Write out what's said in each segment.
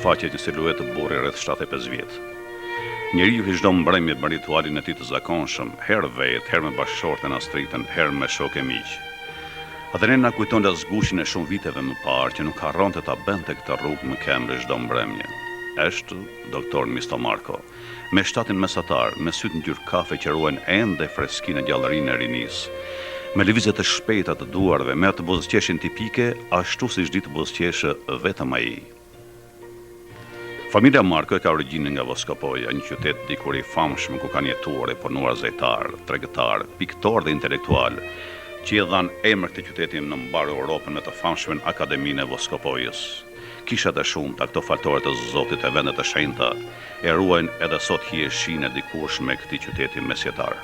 shfaqet një siluetë burri rreth 75 vjet. Njeriu që çdo mbrëmje bën ritualin e tij të zakonshëm, herë vetë, herë me bashkëshorten Astritën, herë me shokë e miq. Dhe ne na kujton Lasgushin e shumë viteve më parë që nuk harronte ta bënte këtë rrugë më këmbë çdo mbrëmje. Është doktor Misto Marko. Me shtatin mesatar, me sytë ngjyrë kafe që ruajnë ende freskinë e gjallërinë e rinisë, me lëvizje të shpejta të duarve, me atë buzëqeshjen tipike, ashtu siç di të buzëqeshë vetëm ai. Familja Marko e ka origjinën nga Voskopoja, një qytet dikur i famshëm ku kanë jetuar e punuar zejtarë, tregtarë, piktorë dhe intelektualë, që i dhanë emër këtij qyteti në mbarë Europën me të famshmen Akademinë e Voskopojës. Kishat e shumta, këto faltore të Zotit e vende të shenjta, e ruajnë edhe sot hijeshinë e dikurshme këtij qyteti mesjetar.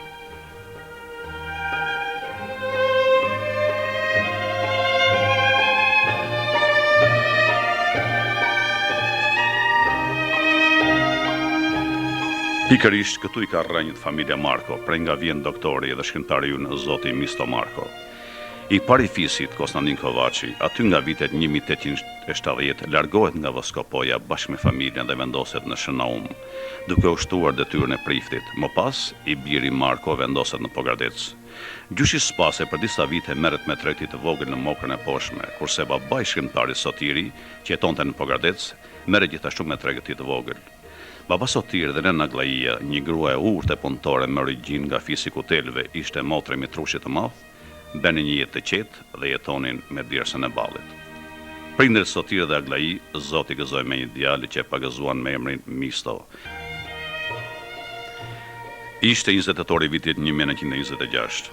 Pikërisht këtu i ka rrënjët familja Marko, prej nga vjen doktori dhe shkrimtari ynë zoti Misto Marko. I pari i fisit, Kostandin Kovaçi, aty nga vitet 1870 largohet nga Voskopoja bashkë me familjen dhe vendoset në Shën Naum, duke ushtruar detyrën e priftit. Më pas, i biri Marko vendoset në Pogradec. Gjyshi Spase për disa vite merret me tregti të vogël në Mokrën e Poshtme, kurse babai i shkrimtarit Sotiri, që jetonte në Pogradec, merret gjithashtu me tregti të vogël. Baba Sotir dhe nëna Agllaia, një grua e urtë e punëtore me origjinë nga fisi i Kutelëve, ishte motër e Mitrushit të Madh, bënin një jetë të qetë dhe jetonin me djersën e ballit. Prindërit Sotir dhe Agllai, Zoti i gëzoi me një djalë që e pagëzuan me emrin Misto. Ishte 20 tetori i vitit 1926.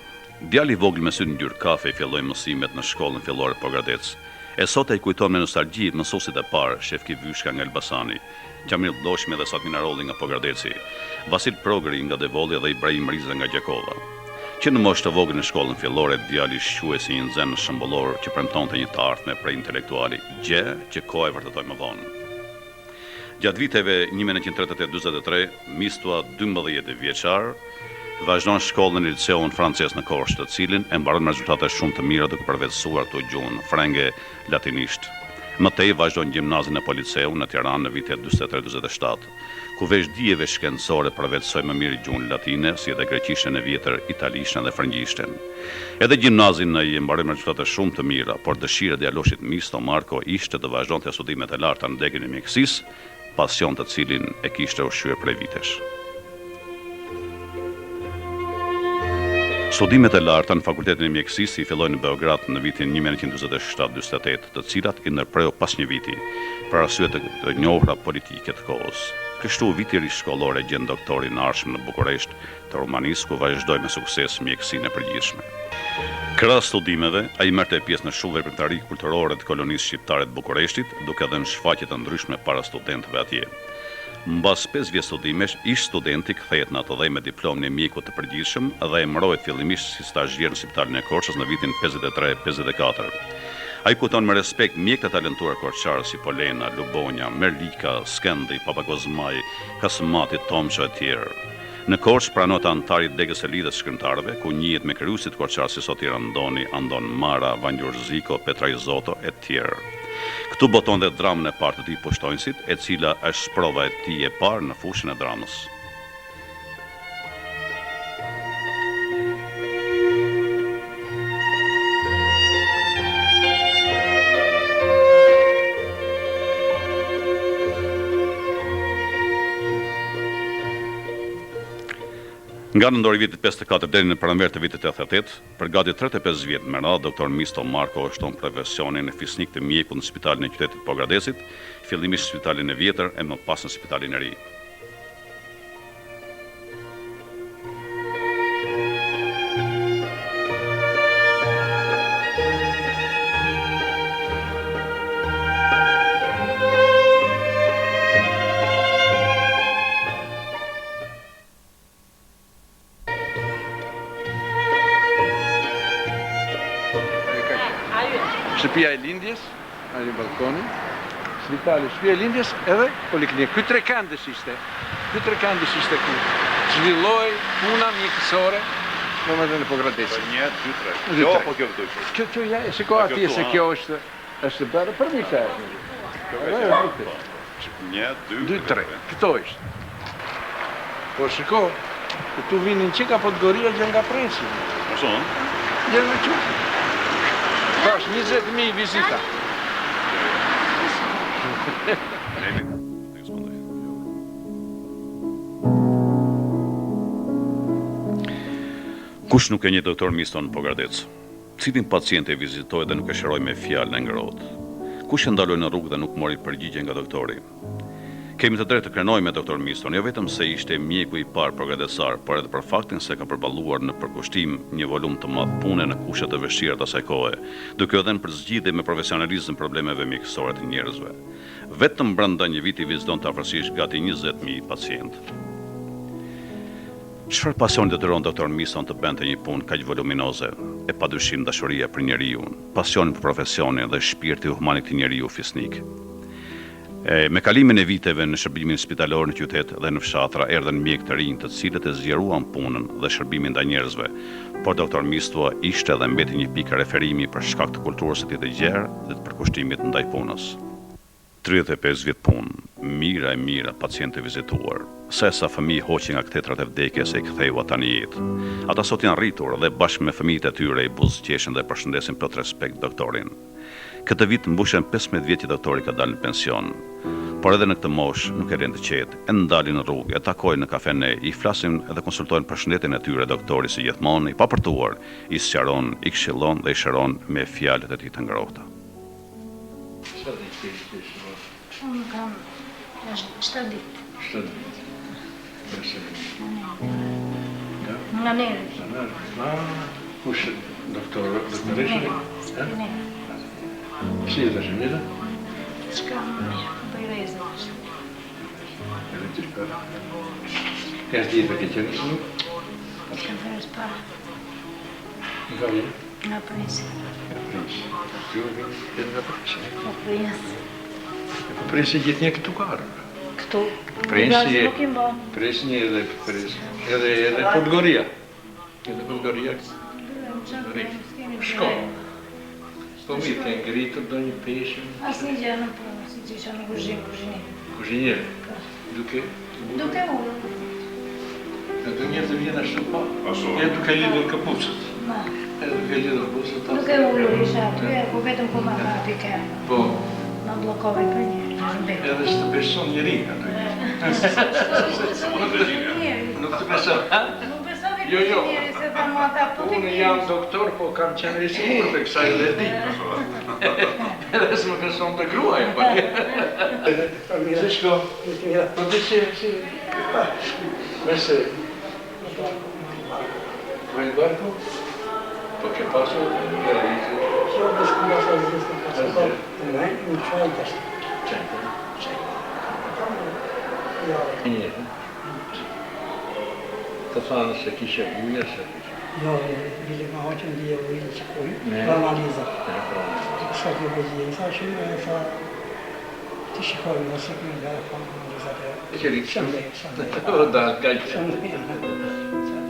Djali i vogël me sytë ngjyrë kafe i filloi mësimet në shkollën fillore Pogradec. E sot ai kujton me nostalgji mësuesit e parë, Shefki Vyshka nga Elbasani, Qamil Blloshmi dhe Satmi Narolli nga Pogradeci, Vasil Progri nga Devolli dhe Ibrahim Riza nga Gjakova. Që në moshë të vogël në shkollën fillore, djali shquhej si një nxënës shembullor që premtonte një të ardhme prej intelektuali, gjë që koha e vërtetoi më vonë. Gjatë viteve 1938-43, Mistua 12 vjeçar, vazhdon shkollën në liceun francez në Korçë, të cilin e mbaron me rezultate shumë të mira duke përvetësuar këtu gjuhën frënge, latinisht. Më tej vazhdon gjimnazin e Policeun në Tiranë në vitet 43-47, ku veç dijeve shkencore përvetësoi më mirë gjuhën latine, si dhe greqishten e vjetër, italishten dhe frëngjishten. Edhe gjimnazin ai e mbaroi me rezultate shumë të mira, por dëshira e djaloshit Misto Marko ishte të vazhdonte studimet e larta në degën e mjekësisë, pasion të cilin e kishte ushqyer prej vitesh. Studimet e larta në Fakultetin e Mjekësisë i filloi në Beograd në vitin 1947-48, të cilat i ndërpreu pas një viti, për arsye të, të njohura politike të kohës. Kështu, viti i ri shkollor e gjen doktorin e ardhshëm në Bukuresht të Rumanisë, ku vazhdoi me sukses mjekësinë e përgjithshme. Krahas studimeve, ai merrte pjesë në shumë veprimtari kulturore të kolonisë shqiptare të Bukureshtit, duke dhënë shfaqje të ndryshme para studentëve atje. Mbas pesë vjet studimesh, ish-studenti kthehet në atdhe me diplomën e mjekut të përgjithshëm dhe emërohet fillimisht si stazhier në spitalin e Korçës në vitin 53-54. Ai kujton me respekt mjekët e talentuar korçarë si Polena, Lubonja, Merlika, Skëndi, Papakozmai, Kasmati, Tomço e tjerë. Në Korçë pranohet anëtar i degës së Lidhjes së Shkrimtarëve, ku njihet me krijuesit korçarë si Sotir Andoni, Andon Mara, Vangjush Ziko, Petraq Zoto e tjerë. Këtu boton dhe dramën e parë të tij Pushtonjësit, e cila është sprova e tij e parë në fushën e dramës. Nga nëntori i vitit 54 deri në pranverë të vitit 88, për gati 35 vjet me radhë, doktor Misto Marko ushtron profesionin fisnik të mjekut në spitalin e qytetit të Pogradecit, fillimisht në spitalin e vjetër e më pas në spitalin e ri. Shtëpia e lindjes, ai ballkoni, spitali, shtëpia e lindjes edhe poliklinika. Ky trekëndësh ishte, ky trekëndësh ishte ku zhvillohej puna mjekësore, domethënë në Pogradec. Një, dy, tre. Kjo apo kjo këtu? Kjo, kjo, ja, shiko atje se kjo është, është bërë për mirë. Kjo ka qenë. Një, dy, dy, tre. Këto ishte. Po shiko, këtu vinin që nga Podgoria që nga Presi. Ashtu, ëh? Deri në Qukës. Tash 20.000 vizita. Kush nuk e njeh doktor Miston në Pogradec? Cilin pacient e vizitoi dhe nuk e shëroi me fjalën e ngrohtë? Kush e ndaloi në rrugë dhe nuk mori përgjigje nga doktori? Kemi të drejtë të krenohemi me doktor Miston, jo vetëm se ishte mjeku i parë pogradecar, por edhe për faktin se ka përballuar në përkushtim një volum të madh pune në kushte të vështira të asaj kohe, duke u dhënë për zgjidhje me profesionalizëm problemeve mjekësore të njerëzve. Vetëm brenda një viti vizitonte afërsisht gati 20.000 pacientë. Çfarë pasioni detyron doktor Miston të bënte një punë kaq voluminoze? E padyshim dashuria për njeriun, pasioni për profesionin dhe shpirti human i këtij njeriu fisnik. E, me kalimin e viteve në shërbimin spitalor në qytet dhe në fshatra erdhën mjekë të rinj të cilët e zgjeruan punën dhe shërbimin ndaj njerëzve, por doktor Mistua ishte dhe mbeti një pikë referimi për shkak të kulturës së tij të gjerë dhe të përkushtimit ndaj punës. 35 vjet punë, mijëra e mijëra pacientë të vizituar, sa e sa fëmijë hoqi nga kthetrat e vdekjes e i ktheu ata në jetë. Ata sot janë rritur dhe bashkë me fëmijët e tyre i buzëqeshin dhe përshëndesin plot respekt doktorin. Këtë vit mbushen 15 vjet që doktori ka dalë në pension. Por edhe në këtë moshë nuk e lënë të qetë, e ndalin në rrugë, e takojnë në kafene, i flasin dhe konsultojnë për shëndetin e tyre doktori si gjithmonë i papërtuar, i sqaron, i këshillon dhe i shëron me fjalët e tij të ngrohta. Sa ditë ke ke shëruar? Unë kam 7 ditë. 7 ditë. Nëse Nga? Nga nervi. Nga nervi. Ah, kush doktor, doktoresha? Neri. Si e tash mirë? Çka më mirë, bëj rreze. Edhe ti ka. Herë tjetër ke qenë së nuk? Kam herës parë. Nga vjen? Nga Presi. Nga Presi. Ju vjen edhe nga Presi. Nga Presi. E po Presi gjithnjë këtu ka ardhur. Këtu. Presi. Nuk i mban. Presi edhe Presi. Edhe edhe Podgoria. Edhe Podgoria. Shko. Po mirë, ke ngritur ndonjë peshë? Asnjë gjë nuk po, si që isha në kuzhinë, kuzhinier. Kuzhinier? Po. Duke? Duke ulur. Në të njerë të vjen ashtu po? Ashtu. E duke lidhur këpucët. Ma. E duke lidhur këpucët. Duke ulur isha aty, e ku vetëm ku ma kapi këmbën. Po. Ma bllokoi për një, në Edhe s'të beson njeri aty. Nuk të beson. Nuk beson Jo, jo. njeri se tha mua tha po Unë jam doktor, po kam qenë i sëmurë të kësaj dhe e di. Edhe s'më beson të gruaja, po. Si shko? Po ti si, si? Mëse. Vjen barku? Po ke pasur nga rritë? Jo, po s'kam pasur asgjë, s'kam pasur. Po, ne, në çaj tash. Çaj. Çaj. Jo. Një. Të thanë se kishe ujë, se kishe. Jo, bile ma hoqën dje ujin që ujë, për analiza. Për analiza. Sa kjo përgjigje, i tha që e tha, ti shikoj, nëse kënë nga e pa analizat e... Qerik, Shëndet, shëndet. O, da, ka që. Shëndet.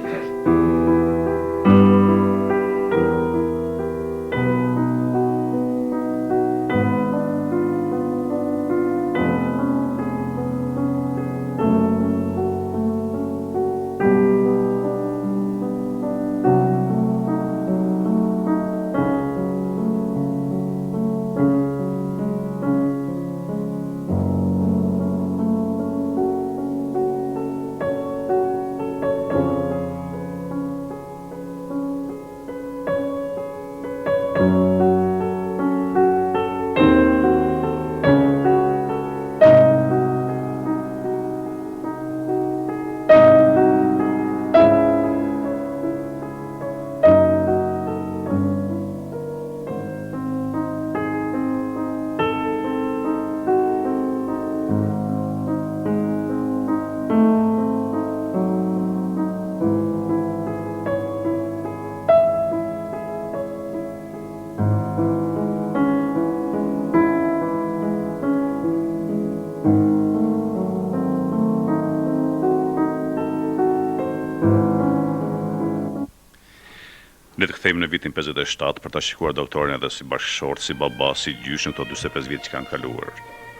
Le të kthehemi në vitin 57 për ta shikuar doktorin edhe si bashkëshort, si baba, si gjysh në këto 45 vjet që kanë kaluar.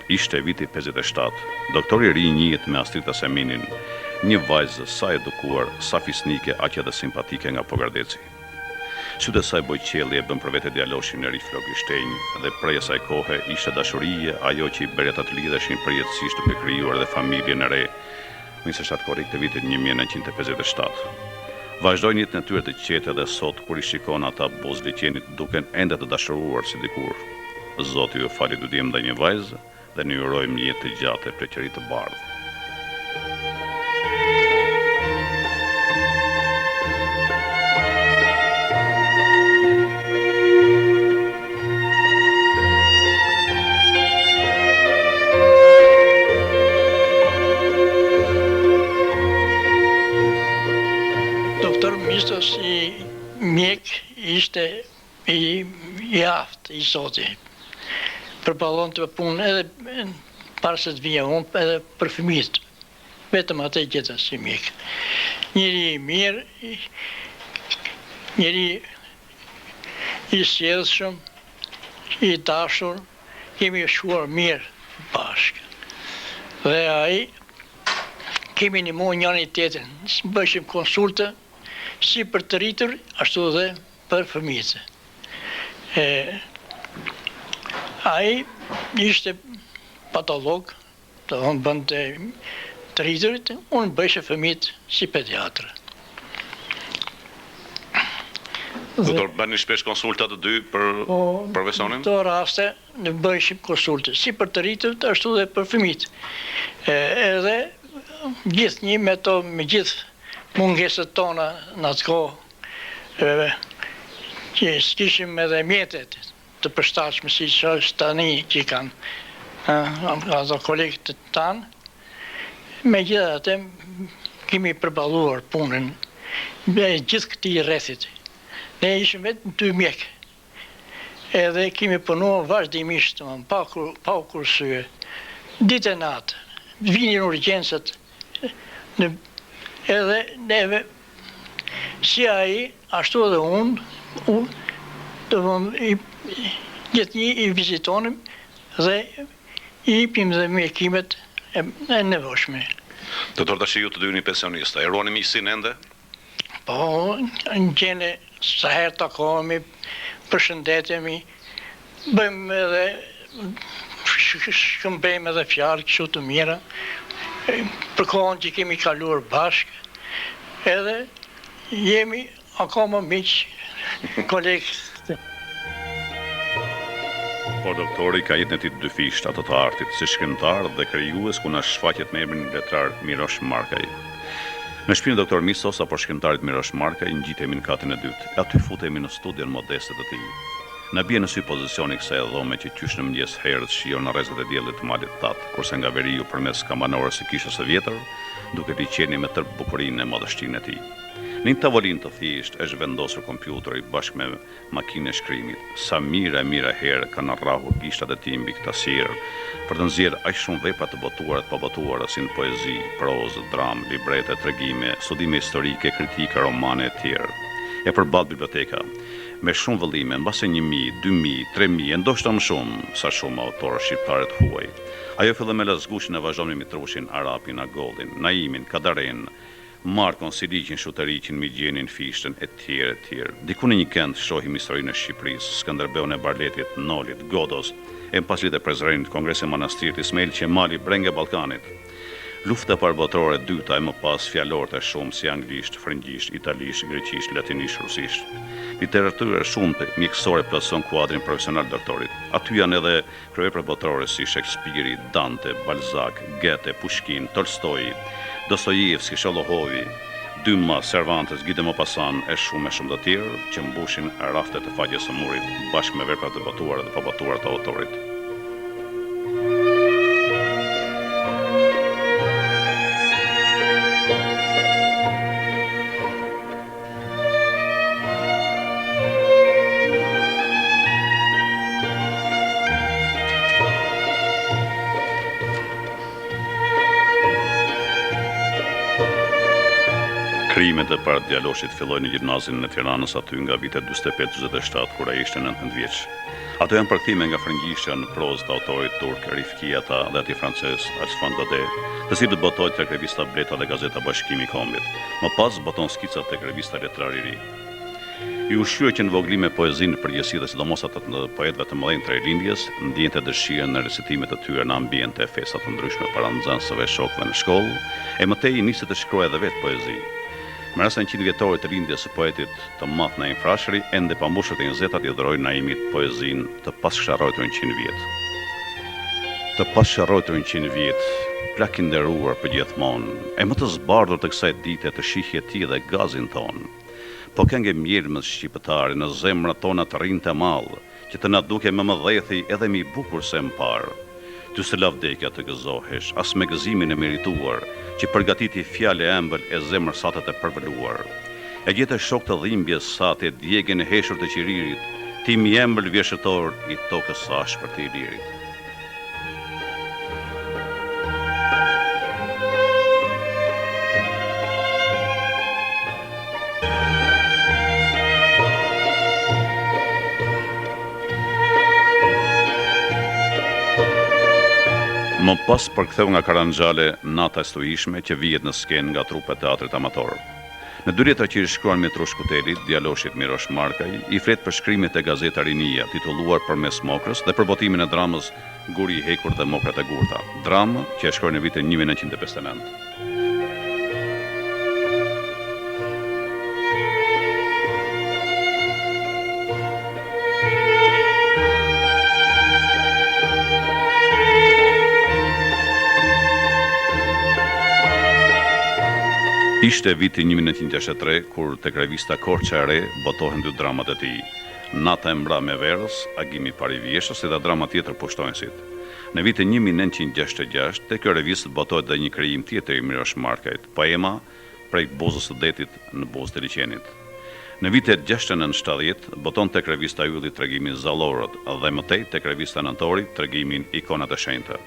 Ishte viti 57. Doktori i ri njihet me Astrita Seminin, një vajzë sa e edukuar, sa fisnike, aq edhe simpatike nga Pogradeci. Sytë e saj bojëqielli e bënë për vete djaloshin e ri flokëgishtenj dhe prej asaj kohe ishte dashuria ajo që i bëri ata të lidheshin përjetësisht duke krijuar edhe familjen e re më 27 korrik të vitit 1957. Vazhdojnë jetën e tyre të qetë edhe sot kur i shikon ata buzë liqenit duken ende të dashuruar si dikur. Zoti ju fali dy djem dhe një vajzë dhe ne ju urojmë një jetë të gjatë e pleqëri të bardhë. Doktor Misto si mjek ishte I, i aftë, i zoti. Përballonte punë edhe para se të vija unë, edhe për fëmijët. Vetëm atë e gjeta si mjek. Njeri i mirë, njeri i sjellshëm, i dashur, kemi shkuar mirë bashkë. Dhe ai kemi ndihmuar njëri tjetrin, bëshim konsulte si për të rritur, ashtu dhe për fëmijët. E, ai ishte patolog, domethënë bënte të rriturit, unë bëjsha fëmijët si pediatër. Doktor, bëni shpesh konsulta të dy për po, profesionin? Në këto raste, ne bëjshim konsulte, si për të rriturit, ashtu dhe për fëmijët. E, edhe gjithnjë me to, me gjithë mungesat tona në atë kohë, Që s'kishim edhe mjetet të përshtatshme siç është tani që i kanë ato kolegët tanë, megjithatë kemi përballuar punën e gjithë këtij rrethit. Ne ishim vetëm dy mjekë edhe kemi punuar vazhdimisht, domethënë pa pa u kursye, ditë e natë, vinin urgjencat në edhe neve Si ai, ashtu edhe unë, unë, domethënë, gjithnjë i vizitonim dhe i jipnim dhe mjekimet e nevojshme. Doktor, tashi ju të dy jeni pensionistë, e ruani miqësinë ende? Po, në gjene, sa herë takohemi, përshëndetemi, Bëjmë edhe shkëmbejmë edhe fjalë kështu të mira për kohën që kemi kaluar bashkë, edhe jemi akoma miq, kolegë. Por doktori ka jetën e tij të dyfishtë, atë të artit, si shkrimtar dhe krijues ku na shfaqet me emrin letrar Mirosh Markaj. Në shpinë e doktor Mistos apo shkrimtarit Mirosh Markaj ngjitemi në katin e dytë, e aty futemi në studion modeste të tij. Na bie në sy pozicioni i kësaj dhome që qysh në mëngjes herët shijon rrezet e diellit të malit Thatë, kurse nga veriu përmes kambanores së kishës së vjetër, duket liqeni me tërë bukurinë e madhështinë e tij. Në një tavolinë të thjeshtë është vendosur kompjuteri bashkë me makinën e shkrimit. Sa mijëra e mijëra herë kanë rrahur gishtat e tij mbi këtë tastierë për të nxjerrë aq shumë vepra të botuara e të pabotuara si në poezi, prozë, dramë, librete, tregime, studime historike, kritika, romane etj. E përballë biblioteka. Me shumë vëllime, mbase 1000, 2000, 3000 e ndoshta më shumë, sa shumë autorë shqiptarë e të huaj. Ajo fillon me Lasgushin e vazhdon me Mitrushin, Arapin, Agollin, Naimin, Kadarenë, Markon, Siliqin, Shuteriqin, Migjenin, Fishtën, etj, etj. Diku në një kënd shohim historinë e Shqipërisë, Skënderbeun e Barletit, Nolit, Godos, e më pas Lidhja e Prizrenit, Kongresin e Manastirit, Ismail Qemali, Brengë e Ballkanit. Lufta e Parë Botërore, e Dyta e më pas fjalorët e shumtë si anglisht, frëngjisht, italisht, greqisht, latinisht, rusisht. Literatura e shumtë mjekësore plotëson kuadrin profesional të doktorit. Aty janë edhe kryeveprat botërore si Shekspiri, Dante, Balzak, Gëte, Pushkin, Tolstoi, Dostojevski, Shollohovi, Dyma, Cervantes, Gi de Maupassant e shumë e shumë të tjerë që mbushin raftet e faqes së murit bashkë me veprat e botuara dhe pabotuara të autorit. Krijimet e para të djaloshit fillojnë në gjimnazin e Tiranës aty nga vitet 45-47 kur ai ishte 19 vjeç. Ato janë përkthime nga frëngjishtja në prozë të autorit turk Rifki Ata dhe atij francez Alfons Daudet, të cilët botohet tek revista Bleta dhe gazeta Bashkimi i Kombit. Më pas boton skica tek revista Letrar i Ri. I ushqyer që në vogëli me poezinë në përgjithësi dhe sidomos atë të poetëve të mëdhenj të Rilindjes, ndiente dëshirën në recitimet e tyre në ambiente e festa të ndryshme para nxënësve e shokëve në shkollë, e më tej nisi të shkruajë edhe vetë poezi. Me rastin e njëqindvjetorit të lindjes së poetit të madh Naim Frashëri, ende pa mbushur të njëzetat i dhuroi Naimit poezinë Të pasksha rrojtur njëqind vjet. Të pasksha rrojtur njëqind vjet, plak i nderuar përgjithmonë, e më të zbardhur të kësaj dite të shihje ti dhe gazin tonë. Po këngë e mjelmës shqiptare në zemrat tona të rrinte mall, Që të na dukej më mëdhethi edhe më i bukur se më parë. Ty s'të la vdekja të gëzohesh, as me gëzimin e merituar, që përgatiti fjalë e ëmbël e zemër sate të përvëluar. E gjete shok të dhimbjes sate djegien e heshtur të qiririt, ti im i ëmbël vjershëtor i tokës së ashpër të Ilirit. Më pas përktheu nga Karanxhale Nata e stuhishme që vihet në skenë nga trupa e teatrit amator. Në dy letra që i shkruan Mitrush Kutelit, djaloshit Mirosh Markaj, i flet për shkrimet te gazeta Rinia, titulluar Përmes Mokrës dhe për botimin e dramës Guri i hekurt dhe Mokrat e gurta, dramë që e shkroi në vitin 1959. Ishte viti 1963 kur tek revista Korça e Re botohen dy dramat e tij, Nata e mbrame e verës, Agimi i parë i vjeshtës si dhe drama tjetër Pushtonjësit. Në vitin 1966, te kjo revistë botohet dhe një krijim tjetër i Mirosh Markajt, poema Prej buzës së detit në buzë të liqenit. Në vitet 69-70, boton tek revista Ylli tregimin Zallorët dhe më tej tek revista Nëntori tregimin Ikonat e Shenjta.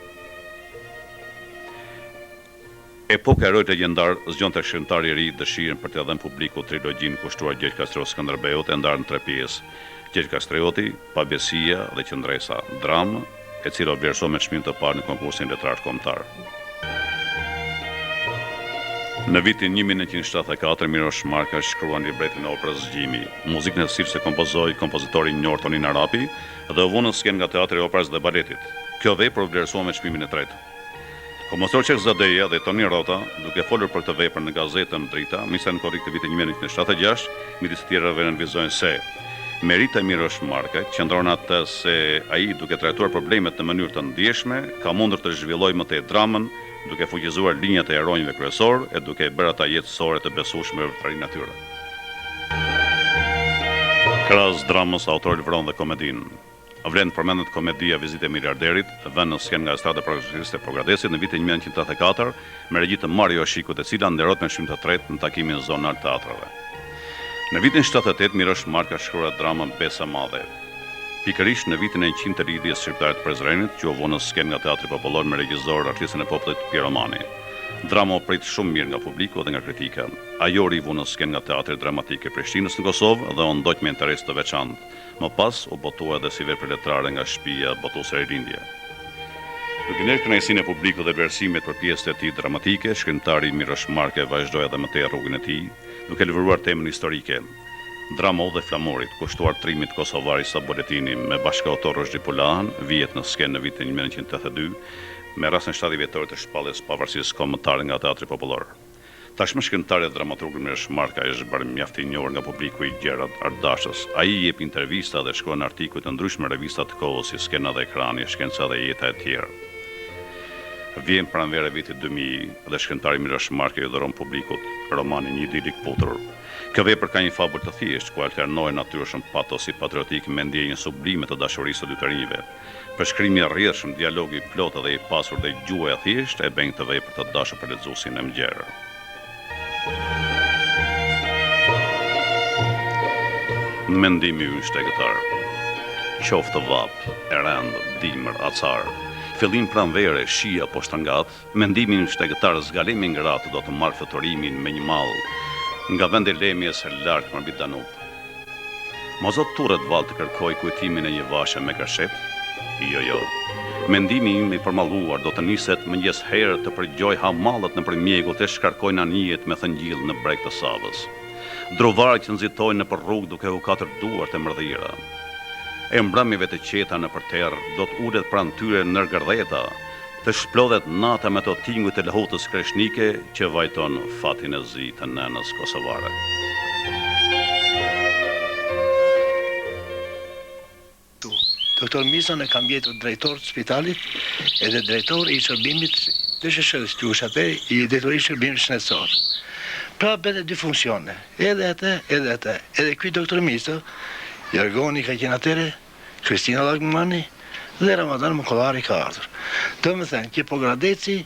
Epoka e heroit legjendar zgjon tek shkrimtari i ri dëshirën për t'ia dhënë publikut trilogjinë kushtuar Gjergj Kastriot Skënderbeut e ndarë në tre pjesë, Gjergj Kastrioti, Pabesia dhe Qëndresa, dramë, e cila u vlerësua me çmim të parë në konkursin letrar kombëtar. Në vitin 1974 Mirosh Markaj shkruan libretin e operës Zgjimi, muzikën e së cilës e kompozoi kompozitori i njohur Tonin Arapi dhe u vu në skenë nga Teatri i Operës dhe Baletit. Kjo vepër u vlerësua me çmimin e tretë. Kompozitori Çerkez Zadeja dhe Tonin Rota, duke folur për këtë vepër në gazetën Drita, më 29 korrik të vitit 1976, midis të tjerave nënvizojnë se merita e Mirosh Markajt qëndron në atë se ai, duke trajtuar problemet në mënyrë të ndjeshme, ka mundur të zhvillojë më tej dramën, duke fuqizuar linjat e heronjve kryesorë e duke e bërë ata jetësore të besueshme veprimtarinë e tyre. Krahas dramës, autori lëvron dhe komedinë. Vlen të përmendet komedia Vizita e miliarderit, vënë në skenë nga Estrada Progresiste e Pogradecit në vitin 1984 me regji të Mario Ashikut, e cila nderohet me çmim të tretë në takimin zonal të teatrave. Në vitin 78 Mirosh Markaj shkruan dramën Besë e Madhe. Pikërisht në vitin e 100 të Lidhjes Shqiptare të Prizrenit, që u vu në skenë nga Teatri Popullor me regjizor artistin e popullit Piro Mani. Drama u prit shumë mirë nga publiku dhe nga kritika. Ajo u rivu në skenë nga Teatri Dramatik i Prishtinës në Kosovë dhe u ndoq me interes të veçantë. Më pas u botua edhe si vepër letrare nga shtëpia botuese Rilindja. Duke ndjerë kënaqësinë e publikut dhe vlerësimet për pjesët e tij dramatike, shkrimtari Mirosh Markaj vazhdoi edhe më tej rrugën e tij, duke lëvruar temën historike. Drama Udhë e Flamurit, kushtuar trimit kosovar Isa Boletini me bashkautor Ruzhdi Pulahën, vihet në skenë në vitin 1982, me rastin e 70 vjetorit të shpalljes së Pavarësisë Kombëtare nga Teatri Popullor. Tashmë shkrimtari dhe dramaturgu Mirosh Markaj është bërë mjaft i njohur nga publiku i gjerë artdashës. Ai jep intervista dhe shkruan artikuj të ndryshëm në revista të kohës si Skena dhe Ekrani, Shkenca dhe Jeta etj. Vjen pranvera e vitit 2000 dhe shkrimtari Mirosh Markaj i dhuron publikut romanin Një idil i këputur. Kjo vepër ka një fabul të thjeshtë, ku alternohen natyrshëm patosi patriotik me ndjenjën sublime të dashurisë së dy të rinjve. Përshkrimi i rrjedhshëm, dialogu i plotë dhe i pasur dhe gjuha e thjeshtë e bëjnë këtë vepër të dashur për lexuesin e më gjerë. Mendimi ynë shtegëtar. Qoftë vapë, e rëndë, dimër, acar, fillim pranvere, shi apo shtrëngatë, mendimi ynë shtegëtar zgalem i ngratë do të marrë fluturimin me një mall nga vendi i lemjes larg përmbi Danub. Mos do të turret vallë të kërkoj kujtimin e një vashe me gërshet? Jo, jo. Mendimi im i përmalluar do të niset mëngjes herët të përgjojë hamallët nëpër mjegull të shkarkojnë anijet me thëngjill në breg të Savës. Druvarët që nxitojnë nëpër rrugë duke hukatur duart e mërdhira. E mbrëmjeve të qeta nëpër terr do të ulet pranë tyre nër gërdheta, të shplodhet nata me ato tinguj të lahutës kreshnike që vajton fatin e zi të nënës kosovare. Doktor Miston e kam gjetur drejtor të spitalit edhe drejtor i shërbimit DSHS quhej atëherë i drejtori i shërbimit shëndetësor. Pra bënte dy funksione, edhe atë edhe atë. Edhe ky doktor Misto, Jargoni ka qenë atëherë, Kristina Llagmani dhe Ramadan Mukollari ka ardhur. Domethënë që Pogradeci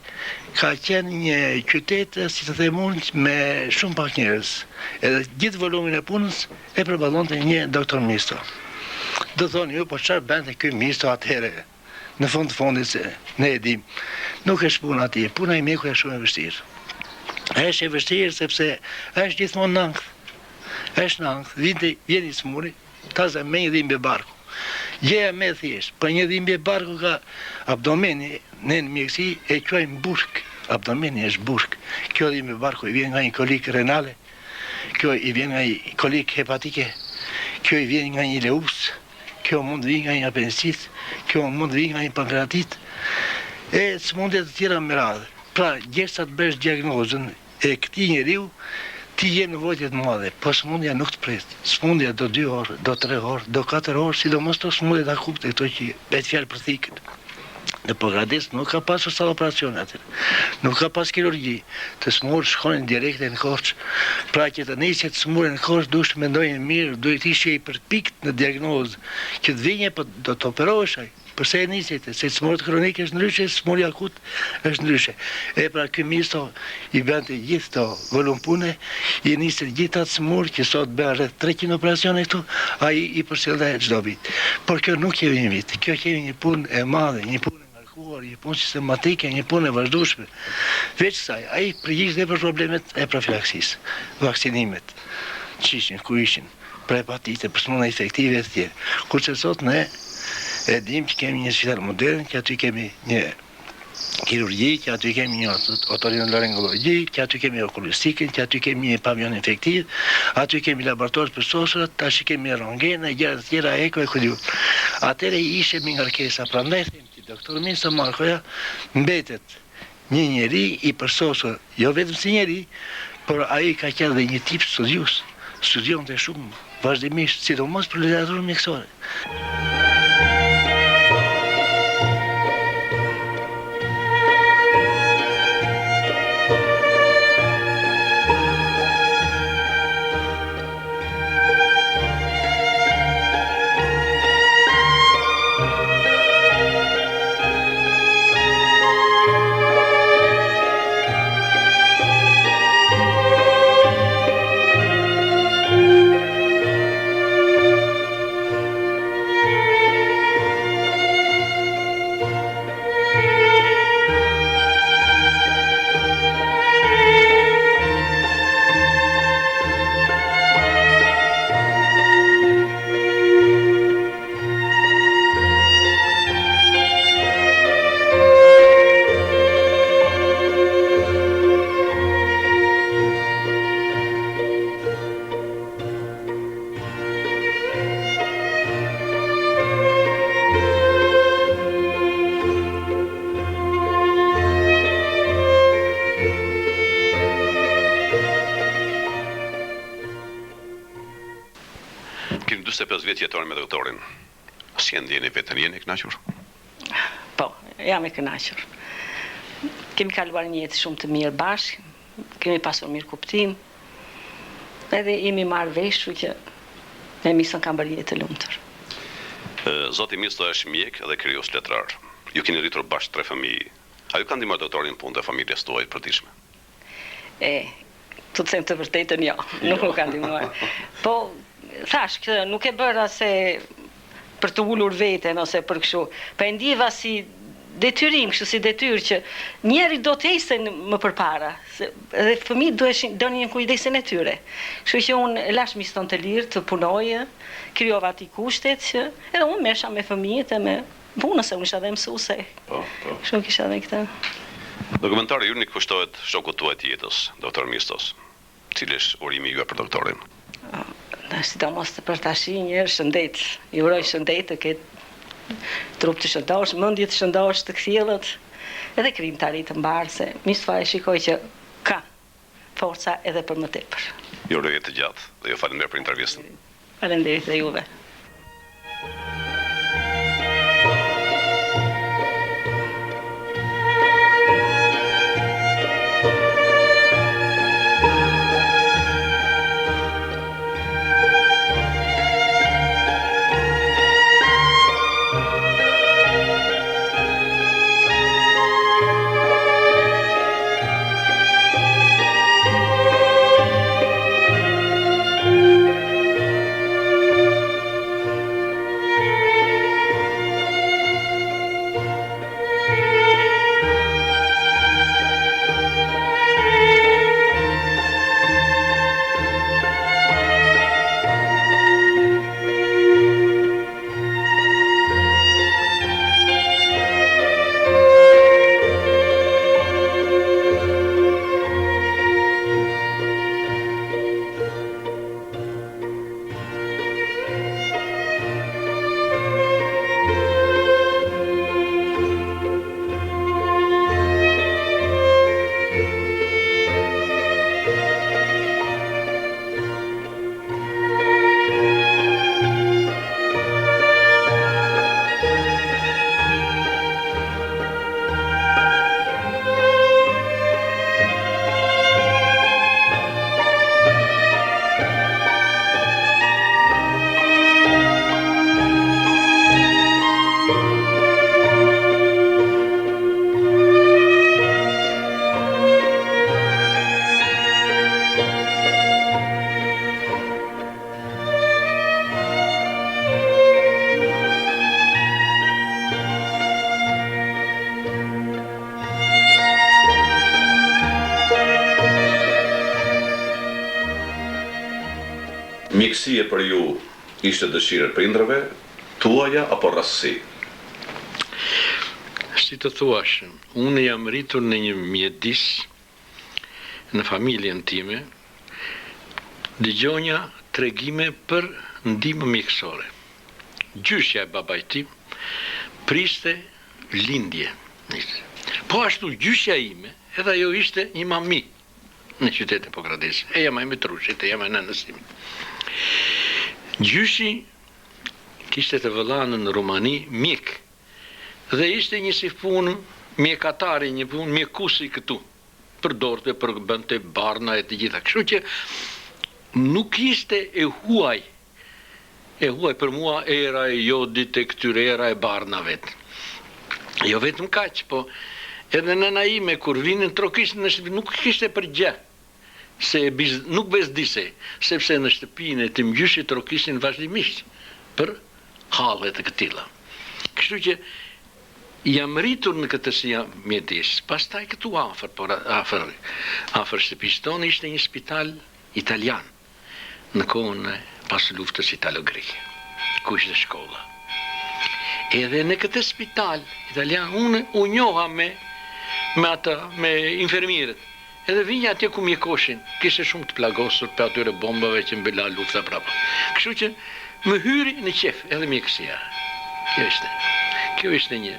ka qenë një qytet, si të them unë, me shumë pak njerëz. Edhe gjithë volumin e punës e përballonte një doktor Misto. Do thoni ju, po çfarë bënte ky Misto atëherë? Në fund të fundit se ne e dimë, nuk është puna e tij, puna e mjekut është shumë e vështirë. Është e vështirë sepse është gjithmonë në ankth. Është në ankth, vinte vjen i sëmuri, ta zëmë me një dhimbje barku. Gjëja më e thjeshtë, për një dhimbje barku ka abdomeni, ne në mjekësi e quajmë burg. Abdomeni është burg. Kjo dhimbje barku i vjen nga një kolikë renale, Kjo i vjen nga një kolikë hepatike, kjo i vjen nga një ileus, kjo mund të vijë nga një apendicit, kjo mund të vijë nga një pankreatit, e sëmundje të tjera me radhë. Pra, gjersa të bësh diagnozën e këtij njeriu, ti je në vuajtje të madhe, po sëmundja nuk të pret. Sëmundja do dy orë, do tre orë, do katër orë, sidomos këto sëmundjet akute, këto që bëhet fjalë për thikën. Në Pogradec nuk ka pasur sallë operacioni atëherë. Nuk ka pas kirurgji. Të sëmurët shkonin direkte në Korçë. Pra që të nisje të sëmurin në Korçë duhesh të mendoje mirë, duhet të ishe i përpikt në diagnozë që të vinje po do të operohesh ai. Përse e nisje ti? Se të sëmurët kronikë është ndryshe, sëmuri akut është ndryshe. E pra ky Misto i bënte gjithë këto volum pune, i niste të gjithë ata të sëmurë që sot bëhen rreth 300 operacione këtu, ai i përcillte çdo vit. Por kjo nuk qe një vit, kjo qe një punë e madhe, një punë e ngarkuar, një punë sistematike, një punë e vazhdueshme. Veç kësaj, ai përgjigjet dhe për problemet e profilaksisë, vaksinimet, ç'ishin, ku ishin, për hepatite, për sëmundje infektive e të tjerë. Kurse sot ne e dimë që kemi një spital modern, që aty kemi një kirurgji, që aty kemi një otorinolaringologji, që aty kemi okulistikën, që aty kemi një pavion infektiv, aty kemi laboratorë të përsosur, tash kemi rëntgen e gjëra të tjera, eko e ku di unë. Atëherë ishte mbingarkesa, prandaj them që doktor Misto Markoja mbetet një njeri i përsosur, jo vetëm si njeri, por ai ka qenë dhe një tip studiues, studionte shumë, vazhdimisht, sidomos për literaturën mjekësore. Keni 45 vjet që jetoni me doktorin. Si e ndjeni veten? Jeni e kënaqur? Po, jam e kënaqur. Kemi kaluar një jetë shumë të mirë bashkë, kemi pasur mirëkuptim. Edhe jemi marrë vesh, kështu që me Miston kam bërë jetë të lumtur. Zoti Misto është mjek dhe krijues letrar. Ju keni rritur bashkë tre fëmijë. A ju ka ndihmuar doktori në punët e familjes tuaj të përditshme? E, të them të vërtetën jo, nuk më ka ndihmuar. Po, thashë, këtë nuk e bëra se për të ulur veten ose për kështu. Po e ndjeva si detyrim, kështu si detyrë që njëri do të ecte më përpara, se edhe fëmijët duheshin donin kujdesin e tyre. Kështu që unë e lashë Miston të lirë të punojë, krijova atij kushtet që edhe unë merresha me fëmijët e me punën se unë isha dhe mësuese. Po, po. Kështu kisha dhe këtë. Dokumentari ynë i kushtohet shokut tuaj të jetës, doktor Mistos. Cili është urimi juaj për doktorin? Sidomos për tashi një herë shëndet. I uroj shëndet të ketë trup të shëndoshë, mendje të shëndoshë, të kthjellët, edhe krijimtari të mbarë, se Misto e shikoj që ka forca edhe për më tepër. Ju uroj jetë të gjatë dhe ju faleminderit për intervistën. Faleminderit dhe juve. Mjekësia për ju ishte dëshirë e prindërve tuaja apo rastësi? Si të thuash, unë jam rritur në një mjedis në familjen time, dëgjonja tregime për ndihmë mjekësore. Gjyshja e babait tim priste lindje. Po ashtu gjyshja ime, edhe ajo ishte një mami në qytetin e Pogradecit, e jama e Mitrushit, e jama e nënës sime. Gjyshi kishte të vëllanë në Rumani mjek dhe ishte një si punë mjekatari, një punë mjekusi këtu. Përdorte, për bënte barna e të gjitha. Kështu që nuk ishte e huaj E huaj për mua era e jodit e këtyre era e barnave. Jo vetëm kaq, po edhe nëna ime kur vinin trokisnin në shtëpi nuk kishte për gjë se e biz, nuk bezdisej, sepse në shtëpinë e tim gjyshit trokisnin vazhdimisht për halle të këtilla. Kështu që jam rritur në këtë si mjedis. Pastaj këtu afër, por afër afër shtëpisë tonë ishte një spital italian. në kohën e pas luftës italo-greke, ku ishte shkolla. Edhe në këtë spital italian unë u njoha me me ata, me infermierët. Edhe vinja atje ku mjekoshin, kishte shumë të plagosur prej atyre bombave që më la lufta prapa. Kështu që më hyri në qejf edhe mjekësia. Kjo ishte. Kjo ishte një.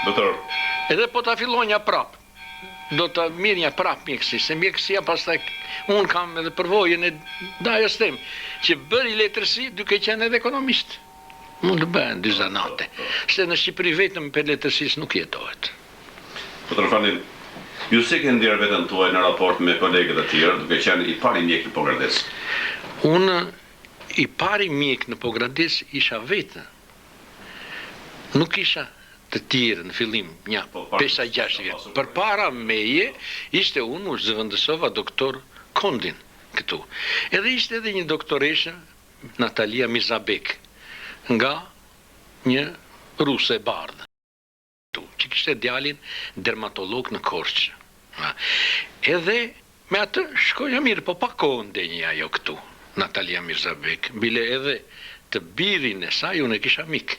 Doktor. Edhe po ta fillonja prapë. Do ta merrja prapë mjekësi, se mjekësia pastaj unë kam edhe përvojën e dajës tim, që bëri letërsi duke qenë edhe ekonomist. Mund të bëhen dy zanate, se në Shqipëri vetëm prej letërsisë nuk jetohet. Doktor Fani, ju si e keni ndjerë veten tuaj në raport me kolegët e tjerë, duke qenë i pari mjek në Pogradec? Unë i pari mjek në Pogradec isha vetë. Nuk kisha të tjerë në fillim nja pesë a gjashtë vjet. Përpara meje ishte unë u zëvendësova doktor Kondin këtu. Edhe ishte edhe një doktoreshë Natalia Mizabek nga një ruse e bardhë. Këtu, që kishte djalin dermatolog në Korçë. Edhe me atë shkoja mirë, po pak kohë ndenji ajo këtu, Natalia Mirzabek, bile edhe të birin e saj unë e kisha mik.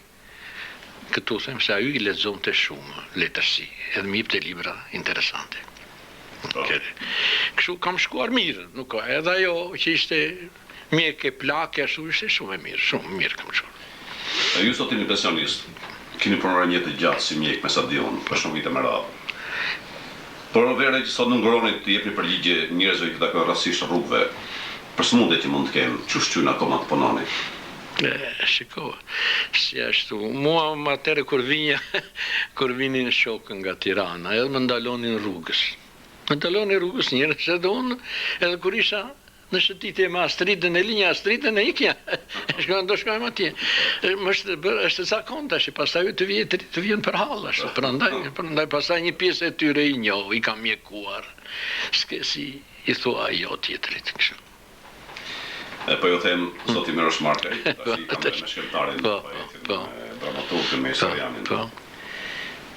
Këtu them se ai i lexonte shumë letërsi, edhe më jepte libra interesante. Po. Kështu kam shkuar mirë, nuk ka, edhe ajo që ishte Mjeke plake ashtu ishte shumë e mirë, shumë mirë kam shkuar. E ju sot jeni pensionist, keni punuar një jetë të gjatë si mjek me sa di unë, për shumë vite me radhë. Por vë re që sot nuk nguroni të jepni përgjigje njerëzve që takoni rastësisht rrugëve për sëmundjet që mund të kenë, ç'ju shtyn akoma të punoni? E, shiko, si ashtu, mua më atëherë kur vinja, kur vinin shokë nga Tirana, edhe më ndalonin rrugës. Më ndalonin rrugës njerëz edhe unë, edhe kur isha Në shëtitje me Astridën e linja Astridën e ikja. Shkojmë do shkojmë atje. Më është bërë është zakon tash, pastaj të vjen të, të vjen për hall ashtu. Prandaj, prandaj pastaj një pjesë e tyre i njoh, i kam mjekuar. S'ke si i thua jo tjetrit kështu. E po ju them, zoti Mirosh Markaj, tash i kam me shkrimtarin, po, poetin, po, me dramaturgin, me historianin. Po.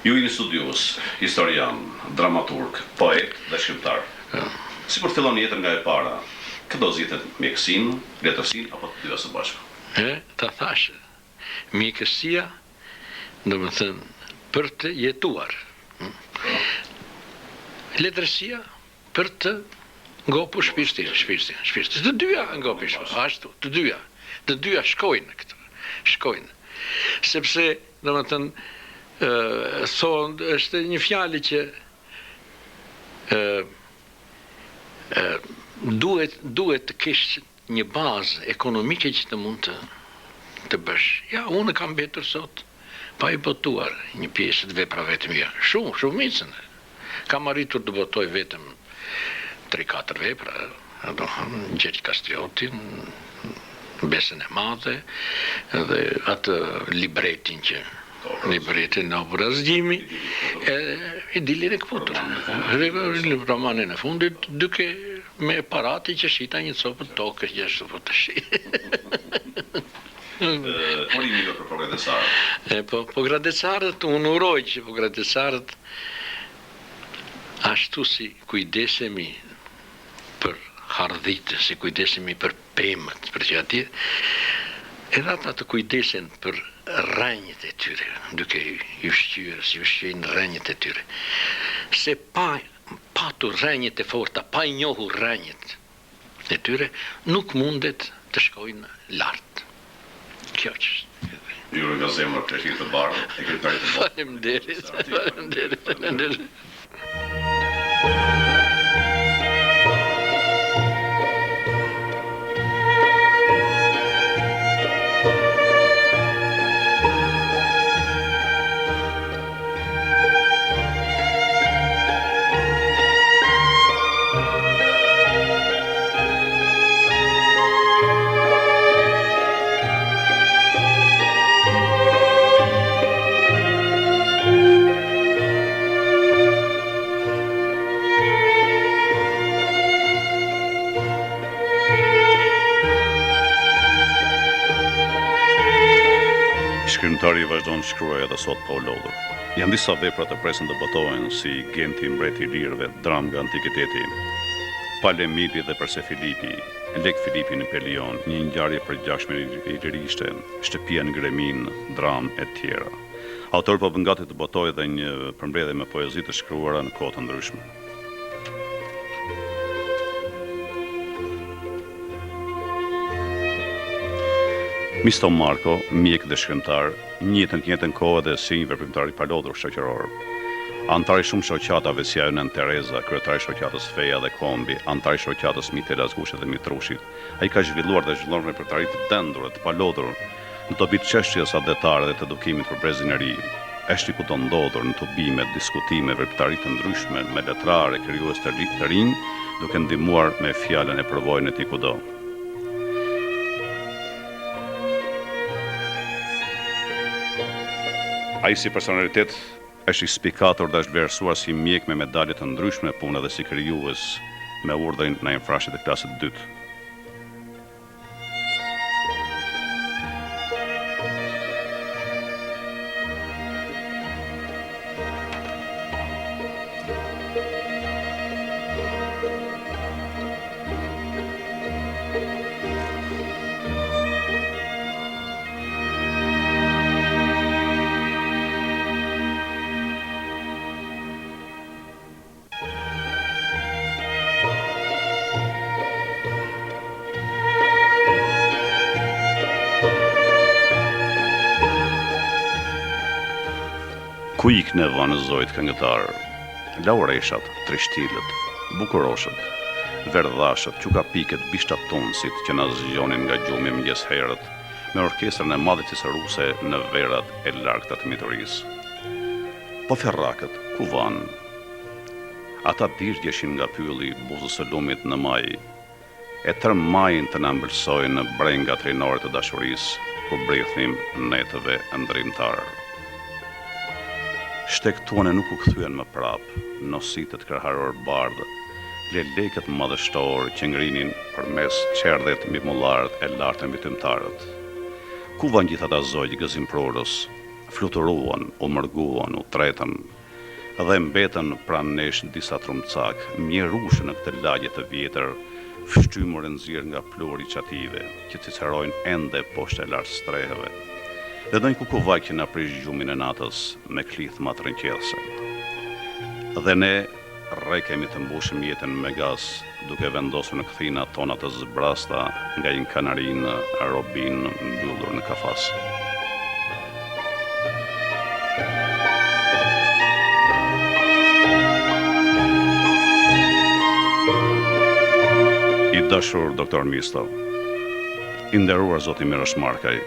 Ju jeni studiues, historian, dramaturg, poet dhe shkrimtar. Sikur të filloni jetën nga e para, kë do zgjidhnit mjekësinë, letërsinë apo të dyja së bashku? E, ta thashë, mjekësia, domethënë, për të jetuar. Letërsia për të ngopur shpirtin, shpirtin, shpirtin. Të dyja ngopin shpirtin, ashtu, të dyja. Të dyja shkojnë këto, shkojnë. Sepse, domethënë, ë thonë, është një fjalë që ë ë duhet duhet të kesh një bazë ekonomike që të mund të të bësh. Ja, unë kam mbetur sot pa i botuar një pjesë të veprave të mia. Shumë, shumicën. Kam arritur të botoj vetëm 3-4 vepra, domethënë Gjergj Kastriotin, Besën e Madhe dhe atë libretin që libretin në opera zgjimi, e idilin e këputur. Romanin e fundit, duke me paratë që shita një copë tokë që ashtu po të shi. Urimi juaj për pogradecarët? E, po, pogradecarët, unë uroj që pogradecarët ashtu si kujdesemi për hardhitë, si kujdesemi për pemët, për që atje, edhe ata të kujdesen për rrënjët e tyre, duke i ushqyer, si ushqejnë rrënjët e tyre. Se pa patur rrënjët e forta, pa i njohur rrënjët e tyre, nuk mundet të shkojnë lart. Kjo që Ju uroj nga zemra Krishtlindje të mbarë e krijimtari të mbarë. Faleminderit, faleminderit, faleminderit. Shkrimtari vazhdon të shkruajë edhe sot pa u lodhur. Janë disa vepra të presin të botohen si Genti mbreti i ilirëve, dramë nga antikiteti, Pal Emili dhe Perse Filipi, Lek Filipi në Pelion, një ngjarje e përgjakshme ilirishte, Shtëpia në Greminë, dramë etj. Autori po bën gati të botojë dhe një përmbledhje me poezi të shkruara në kohë të ndryshme. Misto Marko, mjek dhe shkrimtar, njihet në të njëjtën kohë edhe si një veprimtar i palodhur shoqëror. Anëtar i shumë shoqatave si ajo Nënë Tereza, kryetar i shoqatës Feja dhe Kombi, anëtar i shoqatës Miqtë e Lasgushit dhe Mitrushit, ai ka zhvilluar dhe zhvillon veprimtari të dendur dhe të palodhur në dobi të çështjes atdhetare dhe të edukimit për brezin e ri. Është i kudondodhur në tubime, diskutime, veprimtari të ndryshme me letrarë e krijues të rinj, duke ndihmuar me fjalën e përvojën e tij kudo. Ai si personalitet është i spikatur dhe është vlerësuar si mjek me medalje të ndryshme pune dhe si krijues me urdhrin Naim Frashëri të klasit të dytë. Ku ikën e vanë zogjtë këngëtarë, laureshat, trishtilët, bukuroshët, verdhashët, qukapikët, bishtatundësit që na zgjonin nga gjumi mëngjes herët me orkestrën e madhe cicëruse në verat e largëta të miturisë. Po ferrakët, ku vanë? Ata digjeshin nga pylli buzës së lumit në maj, E tërë majin të na ëmbëlsojnë brengat rinore të dashurisë kur bridhnim netëve ëndërrimtarë. Shtegtuan e nuk u kthyen më prapë nositët kraharor bardhë, lejlekët madhështorë që ngrinin përmes çerdhet mbi mullarët e lart e mbi tymtarët. Ku vanë gjithë ata zogj gëzimprurës? Fluturuan, u mërguan, u tretën. Dhe mbetën pranë nesh disa trumcakë, mjerushë në këtë lagje të vjetër, fshtymur e nxirë nga pluhuri i çative, që cicërojnë ende poshtë e lart strehëve. Dhe ndonjë kukuvajkë që na prish gjumin e natës me klithmat rrëqethëse. Dhe ne rrekemi të mbushim jetën me gaz, duke vendosur në kthinat tona të zbrazëta nga një kanarinë robinë mbyllur në kafaz. I dashur doktor Misto, i nderuar zoti Mirosh Markaj,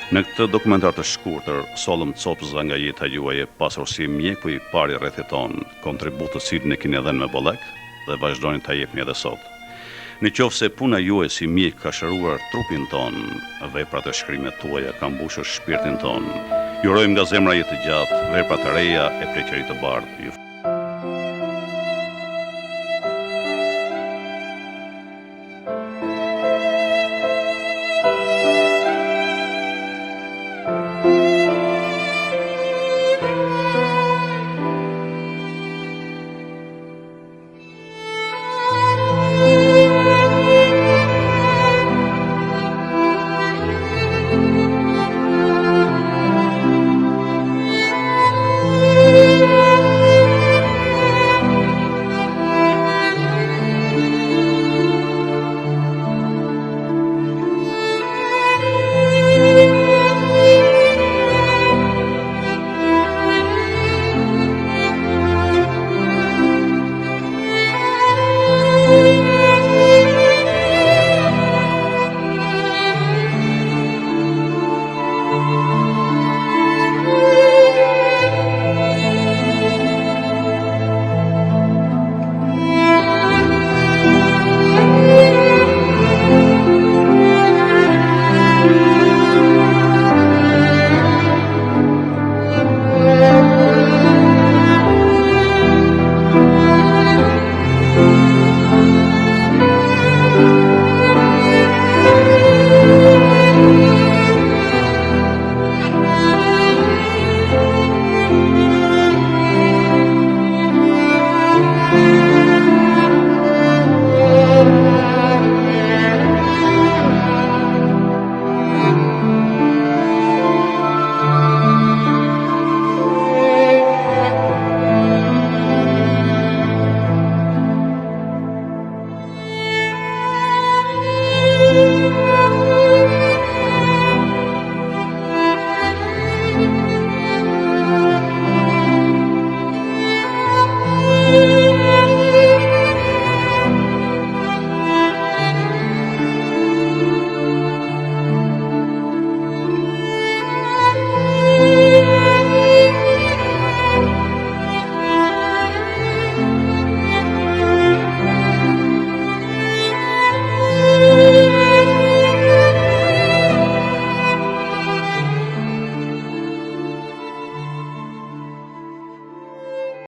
në këtë dokumentar të shkurtër sollëm copëza nga jeta juaj e pasur si mjeku i parë i rrethit tonë, kontribut të cilin e keni dhënë me bollëk dhe vazhdoni ta jepni edhe sot. Në qoftë se puna juaj si mjek ka shëruar trupin tonë, veprat e shkrimet tuaja kanë mbushur shpirtin tonë. Ju urojmë nga zemra jetë të gjatë, vepra të reja e pleqëri të bardhë. Ju.